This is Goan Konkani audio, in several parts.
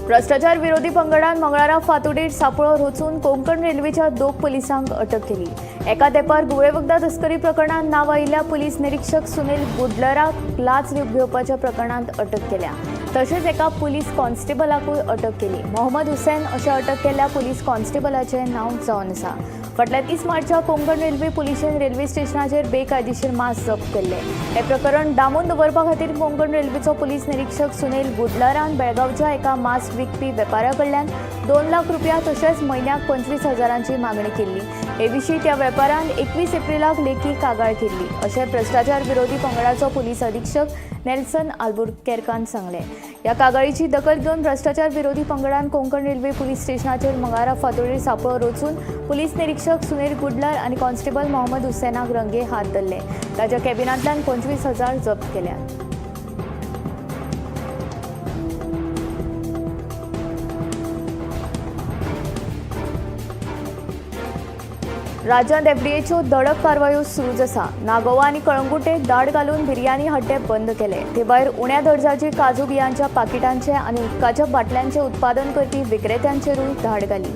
भ्रष्टाचार विरोधी पंगडान मंगळारा फातोडेर सापळो रचून कोंकण रेल्वेच्या दोग पुलिसांक अटक केली. एका तेंपार घुंवळे वखदां तस्करी प्रकरणात नांव आयिल्ल्या पुलीस निरीक्षक सुनील गुडलराक लाच घेवपाच्या प्रकरणांत अटक केल्या. तशेंच एका पुलीस कॉन्स्टेबलाकूय अटक केली. मोहम्मद हुसेन अशें अटक केल्ल्या पुलीस कॉन्स्टेबलाचें नांव जावन आसा. फाटल्या 30 मार्चाक कोंकण रेल्वे पुलिशेन रेल्वे स्टेशनाचेर बेकायदेशीर मांस जप्त केल्ले. हे प्रकरण दामून दवरपा खातीर कोंकण रेल्वेचो पुलीस निरीक्षक सुनील गुडलरान बेळगांवच्या एका मांस विकपी वेपाऱ्या कडल्यान 2 लाख रुपया तशेंच म्हयन्याक 25,000 मागणी केल्ली. हे विशीं त्या वेपाऱ्यान 21 एप्रिलाक लेखी कागाळ केल्ली अशें भ्रष्टाचार विरोधी पंगडाचो पुलीस अधीक्षक नेल्सन आल्बुकेर्कान सांगलें. ह्या कागाळीची दखल घेवन भ्रष्टाचार विरोधी पंगडान कोंकण रेल्वे पुलीस स्टेशनाचेर मंगळारा फांतोडेर सापळो रचून पुलीस निरीक्षक सुनील गुडलर आनी कॉन्स्टेबल मोहम्मद हुसेनाक रंगे हात धरले. ताच्या कॅबिनांतल्यान 25,000 जप्त केल्यात. राज्यांत एफडीएच्यो धडक कारवायो सुरूच आसा. नागोवा आनी कळंगुटे दाड घालून बिर्याणी हड्डे बंद केले. ते भायर उण्या दर्जाची काजू बियांच्या पाकिटांचे आनी उदकाच्या बाटल्यांचे उत्पादन करपी विक्रेत्यांचेरूय धाड घाली.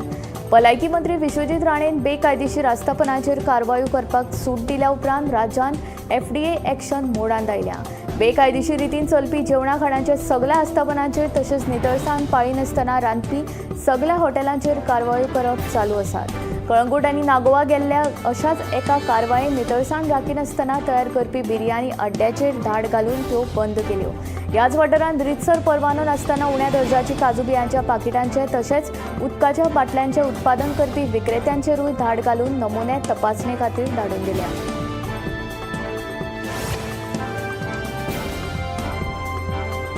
भलायकी मंत्री विश्वजीत राणेन बेकायदेशीर आस्थापनाचेर कारवायो करपाक सूट दिल्या उपरांत राज्यांत एफडीए एक्शन मोडांत आयल्या. बेकायदेशीर रितीन चलपी जेवणा खाणाच्या सगल्या आस्थापनांचेर तशेंच नितळसाण पाळिनासतना रांदपी सगल्या हॉटेलांचेर कारवायो करप चालू आसात. कळंगूट आनी नागोवा गेल्ल्या अशाच एका कारवायेन नितळसाण राखिनासतना तयार करपी बिर्याणी अड्ड्याचेर धाड घालून त्यो बंद केल्यो. ह्याच वाठारांत रितसर परवानो नासतना उण्या दर्जाची काजू बियांच्या पाकिटांचे तशेंच उदकाच्या बाटल्यांचे उत्पादन करपी विक्रेत्यांचेरूय धाड घालून नमुने तपासणे खातीर धाडून दिल्या.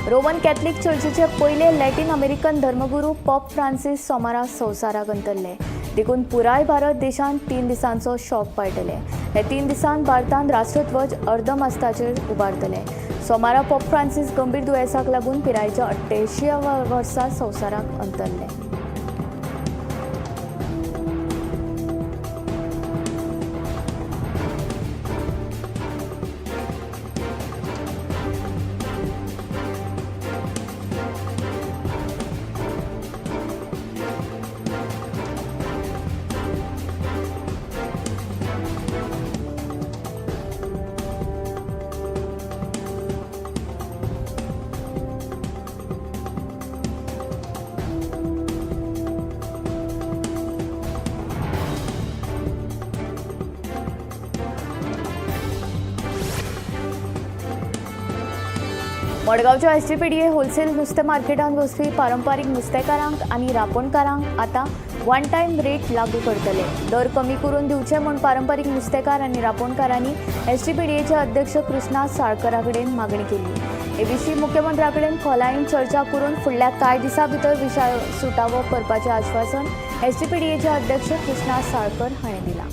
रोमन कॅथलिक चर्चीचे पयले लॅटीन अमेरिकन धर्मगुरू पॉप फ्रांसीस सोमारा संवसाराक अंतरले. देखून पुराय भारत देशांत 3 दिसांचो शोक पाळटले. हे 3 दिसांत भारतांत राष्ट्रध्वज अर्दमास्ताचेर उबारतले. सोमारा पॉप फ्रांसीस गंभीर दुयेंसाक लागून पिरायेच्या 88व्या वर्सा संवसाराक अंतरले. मडगांवच्या एसजीपीडीए होलसेल नुस्तें मार्केटांत वचपी पारंपारीक नुस्तेकारांक आनी रांपणकारांक आतां वन टायम रेट लागू करतले. दर कमी करून दिवचे म्हूण पारंपारीक नुस्तेकार आनी रांपणकारांनी एसजीपीडीएचे अध्यक्ष कृष्णा साळकरा कडेन मागणी केली. हे विशीं मुख्यमंत्र्या कडेन खोलायेन चर्चा करून फुडल्या कांय दिसां भितर विशय सुटावो करपाचें आश्वासन एसजीपीडीएचे अध्यक्ष कृष्णा साळकर हांणी दिलां.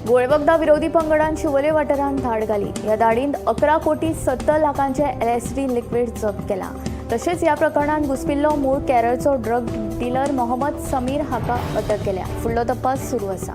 गोळवखदां विरोधी पंगडान शिवोले वाठारांत धाड घाली. ह्या धाडींत 11 कोटी 70 लाखांचे एलएसडी लिक्विड जप्त केला. तशेंच ह्या प्रकरणांत घुसपिल्लो मूळ केरळचो ड्रग डिलर मोहम्मद समीर हाका अटक केल्या. फुडलो तपास सुरू आसा.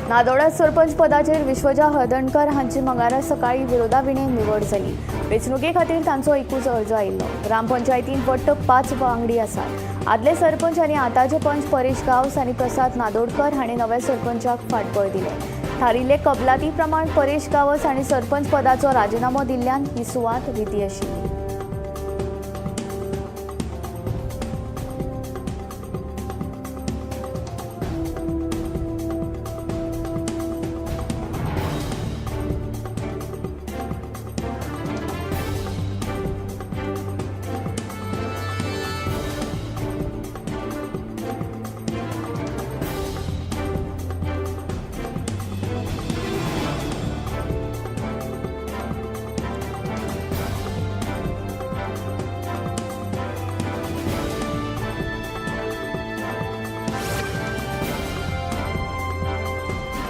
नादोडा सरपंच पदाचेर विश्वजा हळदणकर हांची मंगळारा सकाळी विरोधाविणे निवड जाली. वेंचणुके खातीर तांचो एकूच अर्ज आयिल्लो. ग्रामपंचायतींत वट्ट 5 वांगडी आसात. आदले सरपंच आनी आतांचे पंच परेश गांवस आनी प्रसाद नादोडकर हांणी नव्या सरपंचाक फाटबळ दिलें. थारिल्ले कबलाती प्रमाण परेश गांवस हांणी सरपंच पदाचो राजिनामो दिल्ल्यान ही सुवात रिती आशिल्ली.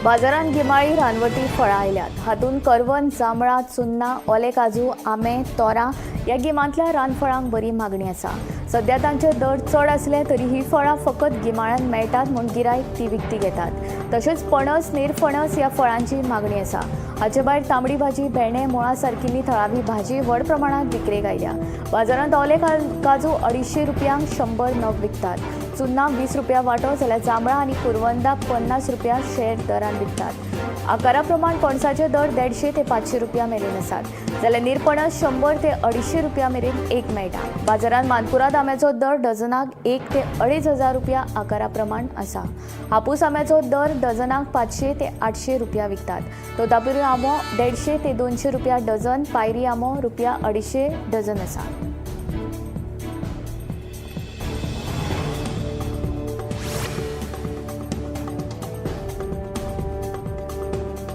बाजारांत गिमाळी रानवटी फळां आयल्यात. हातूंत करवंद, जांबळां, चुन्नां, ओले काजू, आंबे, तोरां ह्या गिमांतल्या रानफळांक बरी मागणी आसा. सध्या तांचे दर चड आसले तरी ही फळां फकत गिमाळ्यांत मेळटात म्हूण गिरायक ती विकती घेतात. तशेंच पणस, निरफणस ह्या फळांची मागणी आसा. हाचे भायर तांबडी भाजी, भेंडे, मुळा सारकिल्ली थळावी भाजी व्हड प्रमाणांत विक्रेक आयल्या. बाजारांत ओले काजू 250 रुपयांक 100 नग विकतात. चुन्नां 20 रुपया वांटो जाल्यार जांबळां आनी कुरवंदा 50 रुपया शेर दरान विकतात. आकारा प्रमाण पणसाचे दर 150 ते 500 रुपया मेरेन आसात, जाल्यार निरपणस 100 ते 250 रुपया मेरेन एक मेळटा. बाजारांत मानकुराद आंब्याचो दर डझनाक 1 ते 2500 रुपया आकारा प्रमाण आसा. हापूस आंब्याचो दर डझनाक 500 ते 800 रुपया विकतात. तोतापुरी आंबो 150 ते 200 रुपया डझन, पायरी आंबो रुपया 250 डझन आसा.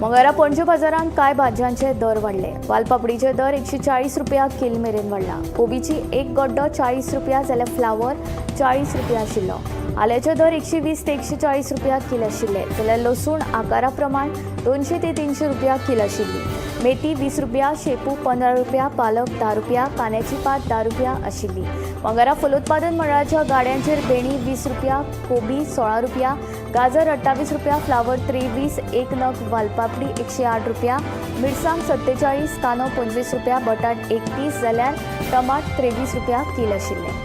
मंगळारा पणजे बाजारांत कांय भाजयांचे दर वाडले. वालपापडीचे दर 140 रुपया कील मेरेन वाडला. कोबीची एक गड्डो 40 रुपया जाल्यार फ्लावर 40 रुपया आशिल्लो. आल्याचे दर 120 ते 140 रुपया कील आशिल्ले, जाल्यार लसूण आकारा प्रमाण 200 ते 300 रुपया कील आशिल्ली. मेथी 20 रुपया, शेपू 15 रुपया, पालक 10 रुपया, कांद्याची पात 10 रुपया आशिल्ली. मंगळारा फलोत्पादन मंडळाच्या गाड्यांचेर भेंडी 20 रुपया, कोबी 16 रुपया, गाजर 28 रुपया, फ्लावर 23, एक नग वालपापडी 108 रुपया, मिरसांग 47, कांदो 25 रुपया, बटाट 31 जाल्यार टमाट 23 रुपया कील आशिल्ले.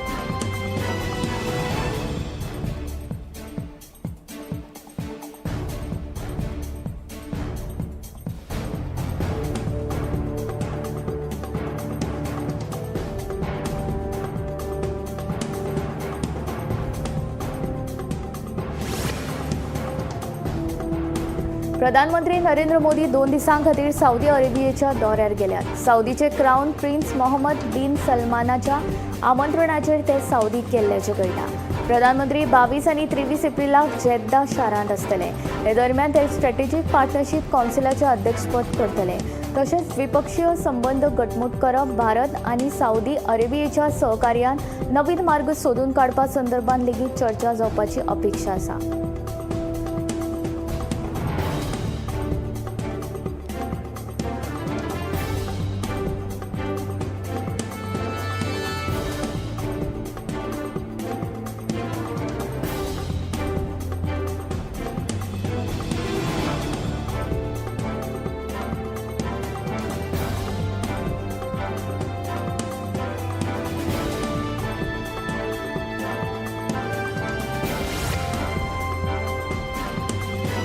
प्रधानमंत्री नरेंद्र मोदी 2 दिसां खातीर सावदी अरेबियेच्या दौऱ्यार गेल्यात. सावदीचे क्राऊन प्रिन्स मोहम्मद बिन सलमानाच्या आमंत्रणाचेर ते सावदीक गेल्ल्याचें कळटा. प्रधानमंत्री 22 आनी 23 एप्रिलाक जेद्दा शारांत आसतले. हे दरम्यान ते स्ट्रॅटेजीक पार्टनरशीप कावन्सिलाचें अध्यक्षपद करतले. तशेंच द्विपक्षीय संबंद घटमूट करप, भारत आनी सावदी अरेबियेच्या सहकार्यान नवीन मार्ग सोदून काडपा संदर्भात लेगीत चर्चा जावपाची अपेक्षा आसा.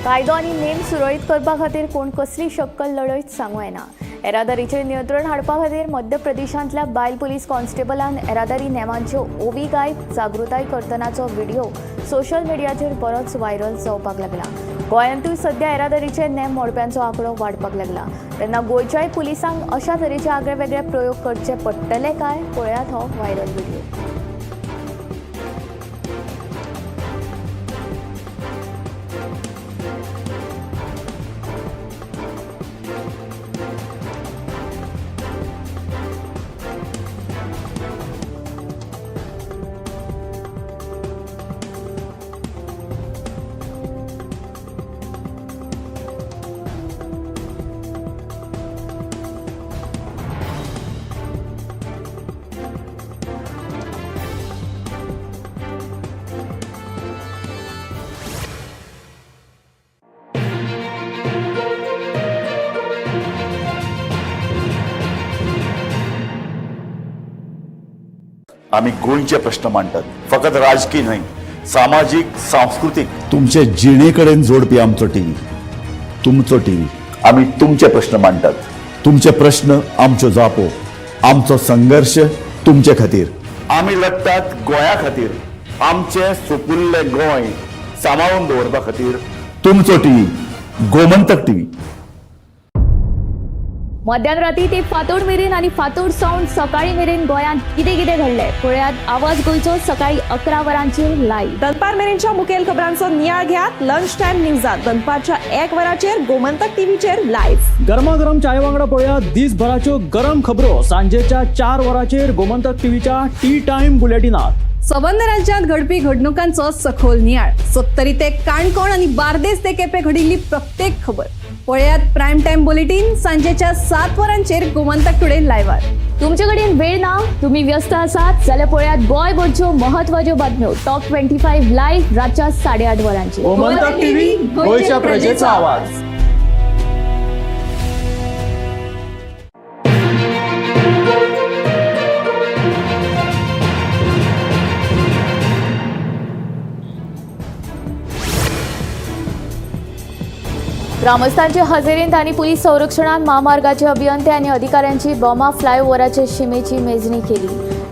कायदो आनी नेम सुरळीत करपा खातीर कोण कसली शक्कल लढयत सांगू येना. येरादारीचेर नियंत्रण हाडपा खातीर मध्य प्रदेशांतल्या बायल पुलीस कॉन्स्टेबलान येरादारी नेमांच्यो ओवी गायत जागृताय करतनाचो व्हिडिओ सोशल मिडियाचेर बरोच व्हायरल जावपाक लागला. गोंयांतूय सध्या येरादारीचे नेम मोडप्यांचो आंकडो वाडपाक लागला. तेन्ना गोंयच्याय पुलिसांक अशा तरेचे आगळे वेगळे प्रयोग करचे पडटले काय, पळयात हो व्हायरल व्हिडिओ. आमी गोंयचे प्रश्न मांडटात, फकत राजकी न्हय, सामाजीक, सांस्कृतीक, तुमचे जिणे कडेन जोडपी आमचो टीव्ही, तुमचो टीव्ही. आमी तुमचे प्रश्न मांडटात, तुमचे प्रश्न आमच्यो जापो, आमचो संघर्श तुमचे खातीर. आमी लढटात गोंया खातीर, आमचें सुपुल्लें गोंय सांबाळून दवरपा खातीर. तुमचो टीव्ही, गोमंतक टीव्ही. मध्यान राती ते फांतोड मेरेन आनी फांतोड सावन सकाळी मेरेन गोंयांत कितें कितें घडलें पळयात आवाज गोंयचो सकाळी 11 वरांचेर लायव्ह. दनपार मेरेनच्या मुखेल खबरांचो नियाळ घेयात लंच टायम न्यूजात दनपारच्या 1 वराचेर गोमंतक टीव्हीचेर लायव्ह. गरमागरम चाये वांगडा पळया दिसभराच्यो गरम खबरो सांजेच्या 4 वरांचेर गोमंतक टीव्हीच्या टी टायम बुलेटिनात. सबंद राज्यात घडपी घडणुकांचो सखोल नियाळ, सत्तरी ते काणकोण आनी बार्देस ते केपें घडिल्ली प्रत्येक खबर पळयात प्रायम टायम बुलेटीन सांजेच्या 7 वरांचेर गोमंतक टुडे लायव्हार. तुमचे कडेन वेळ ना, तुम्ही व्यस्त आसात जाल्यार पळयात गोंयभरच्यो महत्वाच्यो बातम्यो टॉप 25 लायव्ह रातच्या 8:30 वरांचेर. गोमंतक टीव्ही, गोंयच्या प्रजेचा आवाज. ग्रामस्थांचे हजेरींत आनी पुलीस संरक्षणात म्हामार्गाचे अभियंते आनी अधिकाऱ्यांची बोमा फ्लायओव्हराचे शिमेची मेजणी केली.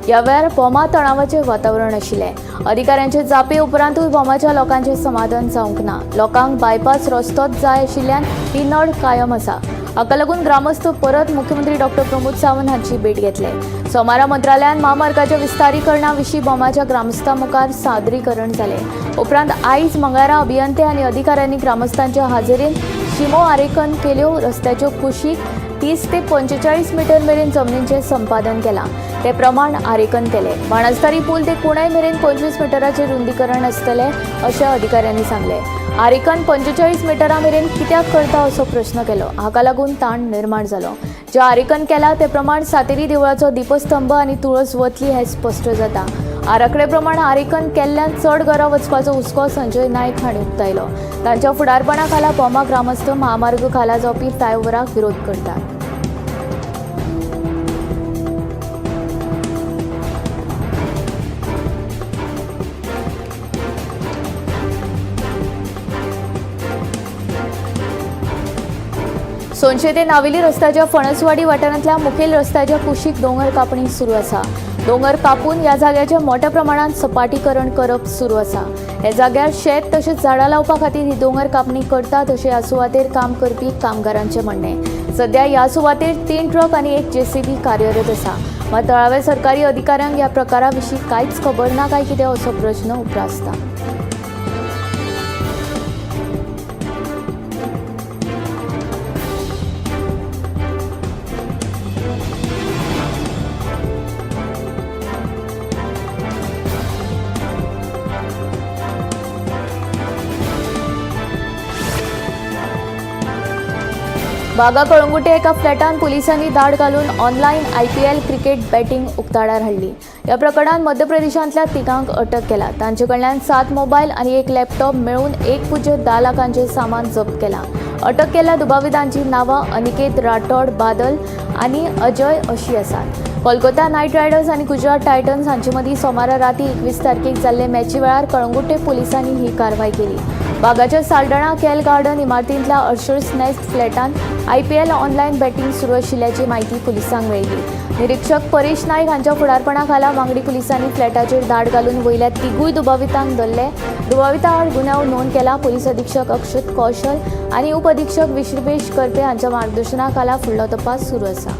ह्या वेळार बोमा तणावाचें वातावरण आशिल्लें. अधिकाऱ्यांचे जापे उपरांतूय बोमाच्या लोकांचें समाधान जावंक ना. लोकांक बायपास रस्तोच जाय आशिल्ल्यान ही नड कायम आसा. हाका लागून ग्रामस्थ परत मुख्यमंत्री डॉक्टर प्रमोद सावंत हांची भेट घेतले. सोमारा मंत्रालयान म्हामार्गाच्या विस्तारीकरणा विशीं बोमाच्या ग्रामस्थां मुखार सादरीकरण जालें. उपरांत आयज मंगळारा अभियंते आनी अधिकाऱ्यांनी ग्रामस्थांच्या हाजेरीन शिमो आरेखन केल्यो. रस्त्याच्यो कुशीक 30 ते 45 मिटर मेरेन जमनींचें संपादन केलां ते प्रमाण आरेखन केलें. बाणस्तारी पूल ते कुणय मेरेन 25 मिटराचें रुंदीकरण आसतलें अशें अधिकाऱ्यांनी सांगलें. आरेखन 45 मिटरां मेरेन कित्याक करता असो प्रश्न केलो. हाका लागून ताण निर्माण जालो. जें आरेखन केलां ते प्रमाण सातेरी देवळाचो दीपस्तंभ आनी तुळस वतली हें स्पश्ट जाता. आराखडे प्रमाण आरेखन केल्ल्यान चड घरां वचपाचो हुस्को संजय नायक हांणी उक्तायलो. तांच्या फुडारपणा खाला बोमा ग्रामस्थ म्हामार्ग खाला जावपी फ्लायओव्हराक विरोध करतात. सोनशे ते नावेली रस्त्याच्या फणसवाडी वाठारांतल्या मुखेल रस्त्याच्या कुशीक दोंगर कापणी सुरू आसा. दोंगर कापून ह्या जाग्याचें मोठ्या प्रमाणात सपाटीकरण करप सुरू आसा. ह्या जाग्यार शेत तशेंच झाडां लावपा खातीर ही दोंगर कापणी करतात अशें ह्या सुवातेर काम करपी कामगारांचें म्हणणें. सध्या ह्या सुवातेर 3 ट्रक आनी 1 जेसीबी कार्यरत आसा. मात थळाव्या सरकारी अधिकाऱ्यांक ह्या प्रकारा विशीं कांयच खबर ना काय कितें असो प्रश्न उप्रासता. बागा कळंगुटे एका फ्लॅटान पुलिसांनी धाड घालून ऑनलायन IPL cricket बॅटींग उक्ताडार हाडली. ह्या प्रकरणांत मध्य प्रदेशांतल्या तिगांक अटक केला. तांचे कडल्यान 7 मोबायल आनी 1 लॅपटॉप मेळून 1.10 लाखांचें सामान जप्त केलां. अटक केल्ल्या दुबावितांची नांवां अनिकेत राठोड बादल आनी अजय अशी आसात. कोलकाता नायट रायडर्स आनी गुजरात टायटन्स हांचे मदीं सोमारा राती 21 तारखेक जाल्ले मॅची वेळार कळंगुटे पुलिसांनी ही कारवाय केली. बागाच्या साल्डणा केल गार्डन इमारतींतल्या अर्शर्स नेस्ट फ्लॅटांत IPL online batting सुरू आशिल्ल्याची म्हायती पुलिसांक मेळ्ळी. निरीक्षक परेश नायक हांच्या फुडारपणा खाला वांगडी पुलिसांनी फ्लॅटाचेर धाड घालून वयल्या तिगूय दुबावितांक धरले. दुबावितां आड गुन्यांव नोंद केला. पुलीस अधीक्षक अक्षत कौशल आनी उप अधीक्षक विश्वेश करपे हांच्या मार्गदर्शना खाला फुडलो तपास सुरू आसा.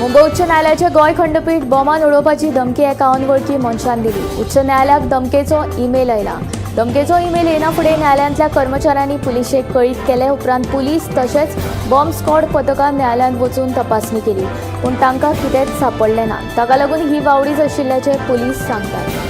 मुंबय उच्च न्यायालयाचे गोंय खंडपीठ बॉमान उडोवपाची धमकी एका अनवळखी मनशान दिली. उच्च न्यायालयाक धमकेचो ईमेल आयला. धमकेचो ईमेल येना फुडें न्यायालयांतल्या कर्मचाऱ्यांनी पुलिशेक कळीत केले. उपरांत पुलीस तशेंच बॉम्ब स्क्वॉड पथकान न्यायालयांत वचून तपासणी केली, पूण तांकां कितेंच सांपडलें ना. ताका लागून ही वावडीच आशिल्ल्याचें पुलीस सांगतात.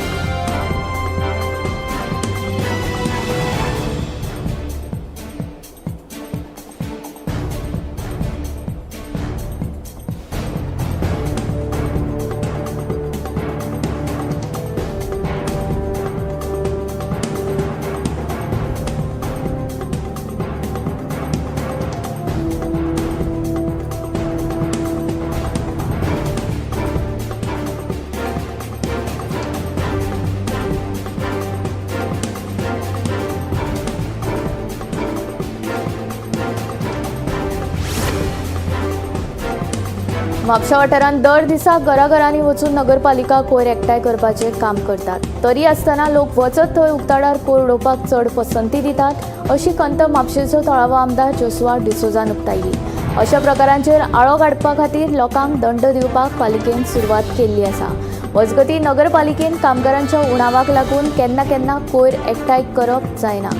म्हापशा वाठारांत दर दिसा घराघरांनी वचून नगरपालिका कोयर एकठांय करपाचें काम करतात, तरी आसतना लोक वचत थंय उक्ताडार कोयर उडोवपाक चड पसंती दितात अशी खंत म्हापशेचो थळावो आमदार जोशुआ डिसोझान उक्तायली. अशा प्रकारांचेर आळो काडपा खातीर लोकांक दंड दिवपाक पालिकेन सुरवात केल्ली आसा. मजगतीं नगरपालिकेन कामगारांच्या उणावाक लागून केन्ना केन्ना कोयर एकठांय करप जायना,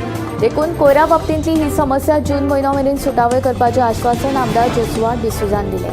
देखून कोयरा बाबतींतली ही समस्या जून म्हयनो मेरेन सुटावे करपाचें आश्वासन आमदार जोशुआ डिसोझान दिलें.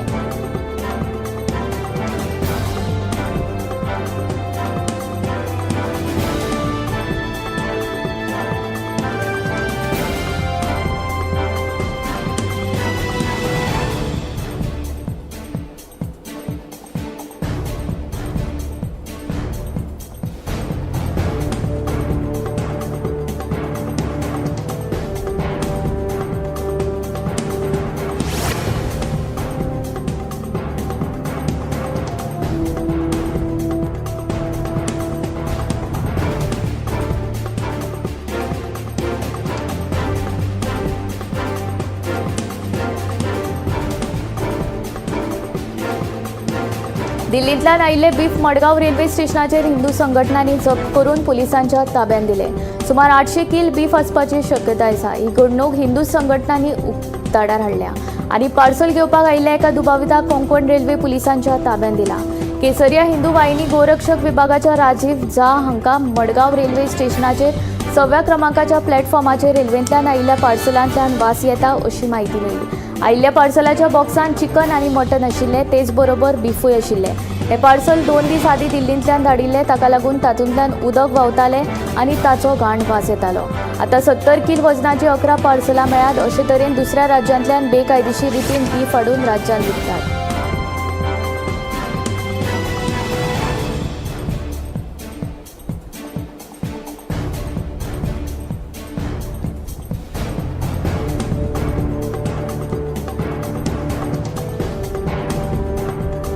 दिल्लींतल्यान आयिल्ले बीफ मडगांव रेल्वे स्टेशनाचेर हिंदू संघटनांनी जप्त करून पुलिसांच्या ताब्यांत दिले. सुमार 800 कील बीफ आसपाची शक्यताय आसा. ही घडणूक हिंदू संघटनांनी उक्ताडार हाडल्या आनी पार्सल घेवपाक आयिल्ल्या एका दुबाविताक कोंकण रेल्वे पुलिसांच्या ताब्यांत दिला. केसरिया हिंदू वाहिनी गोरक्षक विभागाच्या राजीव झा हांकां मडगांव रेल्वे स्टेशनाचेर 6व्या क्रमांकाच्या प्लॅटफॉर्माचेर रेल्वेंतल्यान आयिल्ल्या पार्सलांतल्यान वास येता अशी म्हायती मेळ्ळी. आयिल्ल्या पार्सलाच्या बॉक्सांत चिकन आनी मटन आशिल्लें, तेच बरोबर बिफूय आशिल्लें. हें पार्सल 2 दीस आदीं दिल्लींतल्यान धाडिल्लें, ताका लागून तातूंतल्यान उदक व्हांवतालें आनी ताचो घाण वास येतालो. आतां 70 कील वजनाचीं 11 पार्सलां मेळ्ळ्यात. अशे तरेन दुसऱ्या राज्यांतल्यान बेकायदेशीर रितीन बीफ हाडून राज्यांत विकतात.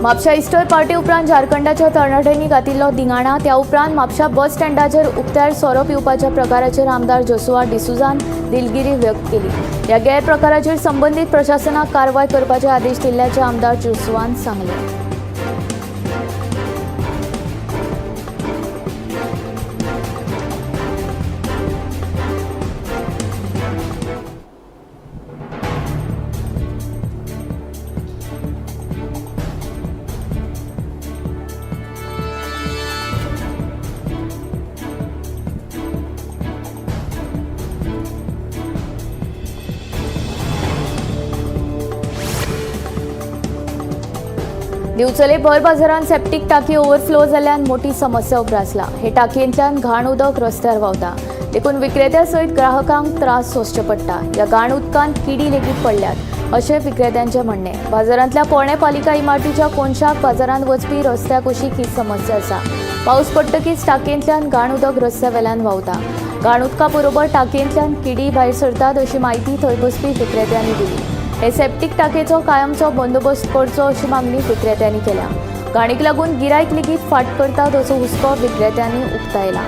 म्हापशा इस्टर पार्टी उपरांत झारखंडाच्या तरणाट्यांनी घातिल्लो धिंगाणा, त्या उपरांत म्हापशा बस स्टँडाचेर उक्त्यार सोरो पिवपाच्या प्रकाराचेर आमदार जोशुआ डिसोझान दिलगिरी व्यक्त केली. ह्या गैरप्रकाराचेर संबंदीत प्रशासनाक कारवाय करपाचे आदेश दिल्ल्याचे आमदार जोशुआन सांगलें. दिवचले भर बाजारांत सेप्टीक टाकी ओव्हरफ्लो जाल्ल्यान मोठी समस्या उप्रासला. हे टाकयेंतल्यान घाण उदक रस्त्यार व्हांवता, देखून विक्रेत्या सयत ग्राहकांक त्रास सोंसचे पडटा. ह्या घाण उदकांत किडी लेगीत पडल्यात अशें विक्रेत्यांचें म्हणणें. बाजारांतल्या पोरणे पालिका इमारतीच्या कोनशाक बाजारांत वचपी रस्त्या कुशीक ही समस्या आसा. पावस पडटकीच टाकयेंतल्यान घाण उदक रस्त्या वेल्यान व्हांवता. घाण उदका बरोबर टाकयेंतल्यान किडी भायर सरतात अशी म्हायती थंय बसपी विक्रेत्यांनी दिली. हे सेप्टीक टाकेचो कायमचो बंदोबस्त करचो अशी मागणी विक्रेत्यांनी केल्या. घाणीक लागून गिरायक लेगीत फाट करतात असो हुस्को विक्रेत्यांनी उक्तायला.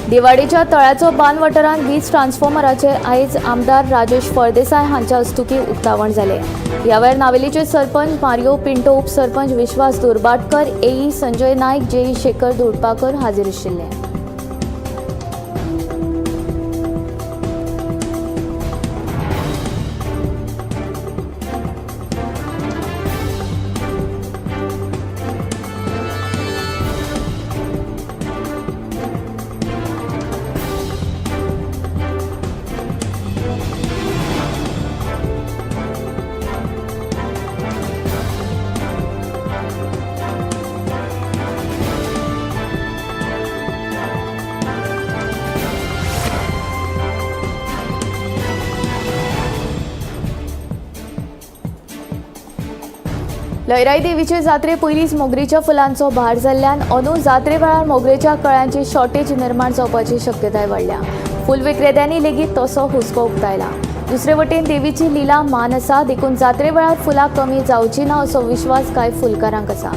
दिवाडीच्या तळ्याचो बांद वाठारांत वीज ट्रान्सफॉर्मराचे आयज आमदार राजेश फळदेसाय हांच्या हस्तुकीं उक्तावण जालें. ह्या वेळार नावेलीचे सरपंच मारियो पिंटो, उपसरपंच विश्वास दुर्बाटकर, एई संजय नायक, जेई शेखर धोडपाकर हाजीर आशिल्ले. लयराई देवीचे जात्रे पयलींच मोगरीच्या फुलांचो भार जाल्ल्यान अंदू जात्रे वेळार मोगरेच्या कळ्यांची शॉर्टेज निर्माण जावपाची शक्यताय वाडल्या. फूल विक्रेत्यांनी लेगीत तसो हुस्को उक्तायला. दुसरे वटेन देवीची लिला मान आसा, देखून जात्रे वेळार फुलां कमी जावची ना असो विश्वास कांय फुलकारांक आसा.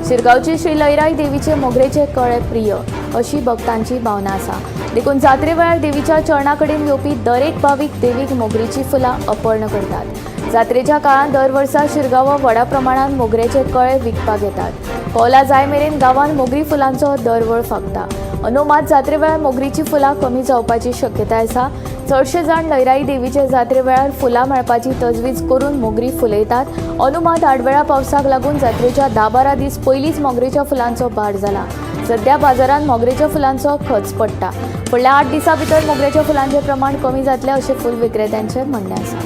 शिरगांवची श्री लयराई देवीचे मोगरेचे कळे प्रिय अशी भक्तांची भावना आसा, देखून जात्रे वेळार देवीच्या चरणा कडेन येवपी दरेक भावीक देवीक मोगरीची फुलां अर्पण करतात. जात्रेच्या काळांत दर वर्सा शिरगांवां व्हडा प्रमाणात मोगऱ्याचे कळे विकपाक येतात. कोला जाय मेरेन गांवांत मोगरी फुलांचो दरवळ फांकता. अंदू मात जात्रे वेळार मोगरीची फुलां कमी जावपाची शक्यताय आसा. चडशे जाण लयराई देवीचे जात्रे वेळार फुलां मेळपाची तजवीज करून मोगरी फुलयतात. अंदू मात आडवेळा पावसाक लागून जात्रेच्या 10-12 दीस पयलींच मोगरेच्या फुलांचो भार जाला. सध्या बाजारांत मोगरेच्या फुलांचो खच पडटा. फुडल्या 8 दिसां भितर मोगऱ्याच्या फुलांचें प्रमाण कमी जातलें अशें फूल विक्रेत्यांचें म्हणणें आसा.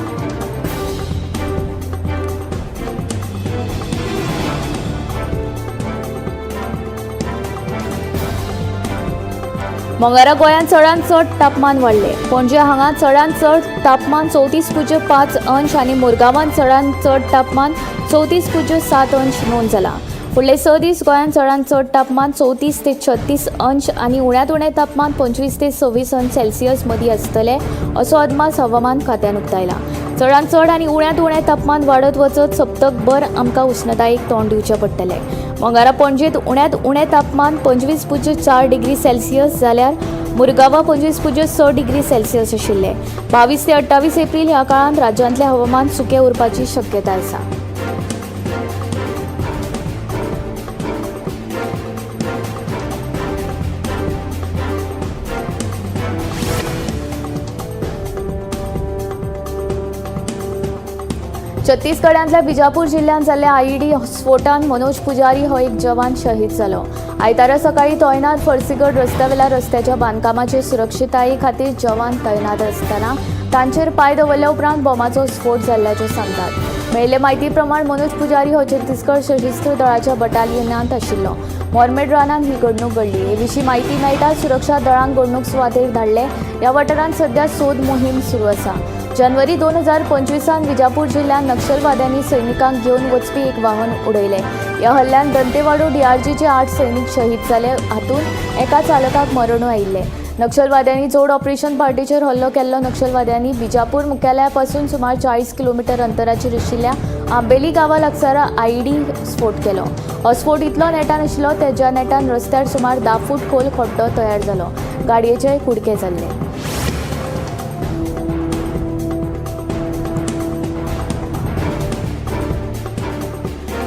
मंगळारा गोंयांत चडांत चड तापमान वाडलें. पणजे हांगा चडांत चड तापमान 34.5 अंश आनी मुरगांवांत चडांत चड तापमान 34.7 अंश नोंद जालां. फुडले 6 दीस गोंयांत चडांत चड तापमान 34 ते 36 अंश आनी उण्यांत उणें तापमान 25 ते 26 अंश सेल्सियस मदीं आसतलें असो अदमास हवामान खात्यान उक्तायला. चडांत चड आनी उण्यांत उणें तापमान वाडत वचत सप्तकभर आमकां उश्णतायेक तोंड दिवचें पडटलें. मंगळारा पणजेंत उण्यांत उणें तापमान 25.4 डिग्री सेल्सियस जाल्यार मुरगांवां 25.6 डिग्री सेल्सियस आशिल्लें. 22 ते 28 एप्रील ह्या काळांत राज्यांतलें हवामान सुकें उरपाची शक्यताय आसा. छत्तीसगडांतल्या बिजापूर जिल्ल्यांत जाल्ल्या आयईडी स्फोटान मनोज पुजारी हो एक जवान शहीद जालो. आयतारा सकाळी तैनात फरसीगड रस्त्यावेल्या रस्त्याच्या बांदकामाचे सुरक्षितताये खातीर जवान तैनात आसतना तांचेर पांय दवरल्या उपरांत बॉमाचो स्फोट जाल्ल्याचें सांगतात. मेळिल्ले म्हायती प्रमाण मनोज पुजारी हो छत्तीसगड सशस्त्र दळाच्या बटालियनांत आशिल्लो. मोरमेड रानांत ही घडणूक घडली. हे विशीं म्हायती मेळटाच सुरक्षा दळांक घडणूक सुवातेर धाडले. ह्या वाठारांत सध्या सोद मोहीम सुरू आसा. जानेवारी 2025 विजापूर जिल्ह्यांत नक्षलवाद्यांनी सैनिकांक घेवन वचपी एक वाहन उडयलें. ह्या हल्ल्यांत दंतेवाडो डीआरजीचे 8 सैनिक शहीद जाले. हातूंत एका चालकाक मरणूय आयिल्लें. नक्षलवाद्यांनी जोड ऑपरेशन पार्टीचेर हल्लो केल्लो. नक्षलवाद्यांनी बिजापूर मुख्यालया पासून सुमार 40 किलोमिटर अंतराचेर आशिल्ल्या आंबेली गांवा लागसारा आयईडी स्फोट केलो. हो स्फोट इतलो नेटान आशिल्लो तेज्या नेटान रस्त्यार सुमार 10 फूट खोल खड्डो तयार जालो. गाडयेचे कुडके जाल्ले.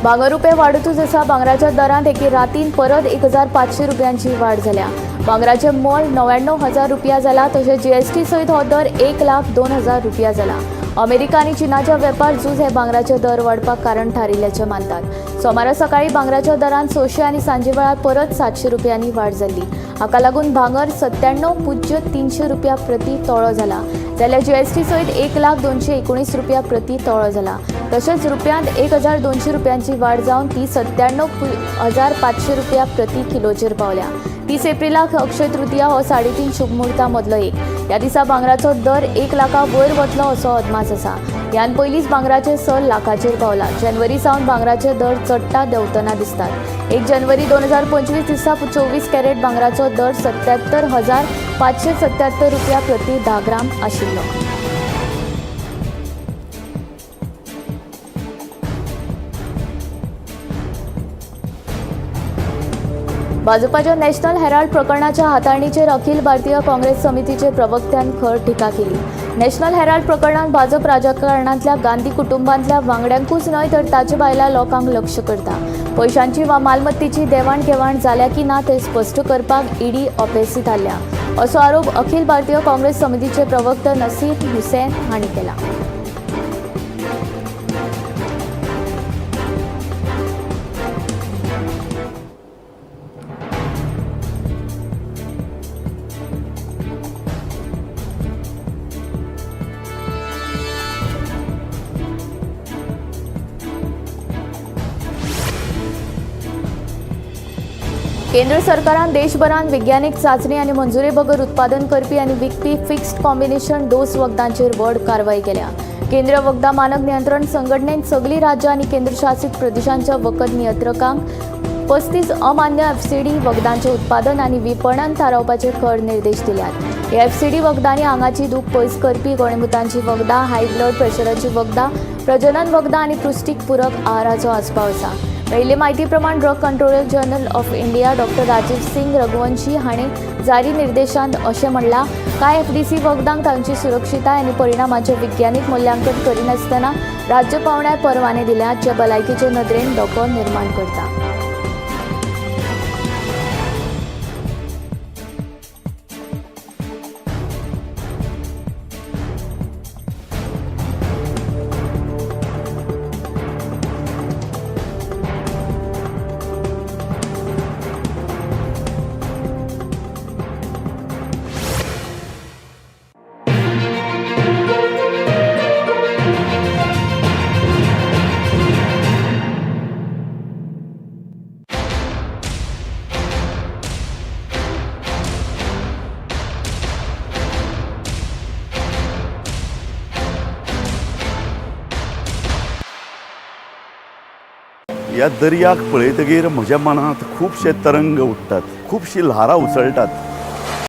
भांगर रुपये वाडतूच आसा. भांगराच्या दरांत एके रातीन परत 1500 रुपयांची वाड जाल्या. भांगराचें मोल 99,000 रुपया जाला. तशेंच जीएसटी सयत हो दर 1,02,000 रुपया जाला. अमेरिका आनी चीनाच्या वेपार झूज हे भांगराचे दर वाडपाक कारण थारिल्ल्याचें मानतात. सोमारा सकाळी भांगराच्या दरांत 600 आनी सांजे वेळार परत 700 रुपयांनी वाड जाल्ली. हाका लागून भांगर 97.03 रुपया प्रति तोळो जाला, जाल्यार जीएसटी सयत 1,00,219 रुपया प्रति तोळो जाला. तशेंच रुपयांत 1,200 रुपयांची वाड जावन ती 97,500 रुपया प्रति किलोचेर पावल्या. 30 एप्रिलाक अक्षय तृतीया हो 3.5 शुभमुहूर्ता मदलो एक. ह्या दिसा भांगराचो दर 1 लाखा वयर वतलो असो अदमास आसा. ह्यान पयलींच भांगराचें 6 लाखाचेर पावला. जानेवारी सावन भांगराचे दर चडटा देंवतना दिसतात. 1 जानेवारी 2025 दिसा 24 कॅरेट भांगराचो दर 77,577 रुपया प्रति 10 ग्राम आशिल्लो. भाजपाच्या नॅशनल हेराल्ड प्रकरणाच्या हाताळणीचेर अखिल भारतीय काँग्रेस समितीचे प्रवक्त्यान खर टिका केली. नॅशनल हेराल्ड प्रकरणांत भाजप राजकारणांतल्या गांधी कुटुंबांतल्या वांगड्यांकूच न्हय तर ताचे भायल्या लोकांक लक्ष करता. पयशांची वा मालमत्तेची देवाणघेवाण जाल्या की ना ते स्पश्ट करपाक ईडी अपेसी थारल्या असो आरोप अखिल भारतीय काँग्रेस समितीचे प्रवक्ते नसीर हुसेन हांणी केला. केंद्र सरकारान देशभरान वैज्ञानिक चाचणी आनी मंजुरे बगर उत्पादन करपी आनी विकपी फिक्स्ड कॉम्बिनेशन डोस वखदांचेर व्हड कारवाय केल्या. केंद्रीय वखदां मानक नियंत्रण संघटनेन सगलीं राज्यां आनी केंद्रशासीत प्रदेशांच्या वखद नियंत्रकांक 35 अमान्य एफसीडी वखदांचें उत्पादन आनी विपणन थारावपाचे खर निर्देश दिल्यात. ह्या एफसीडी वखदांनी आंगाची दूख पयस करपी गोणमुतांची वखदां, हाय ब्लड प्रेशराची वखदां, प्रजनन वखदां आनी पृश्टीक पुरक आहाराचो आस्पाव आसा. मेळिल्ले म्हायती प्रमाण drug controller general of India doctor Rajiv Singh Raghuvanshi हांणी जारी निर्देशांत अशें म्हणलां, कांय एफडीसी वखदांक तांची सुरक्षितताय आनी परिणामाचें विज्ञानीक मुल्यांकन करिनासतना राज्य पांवड्यार परवाने दिल्यात, जे भलायकीचे नदरेन धोको निर्माण करता. ह्या दर्याक पळयतगीर म्हज्या मनांत खुबशे तरंग उठ्ठात, खुबशी ल्हारां उसळटात.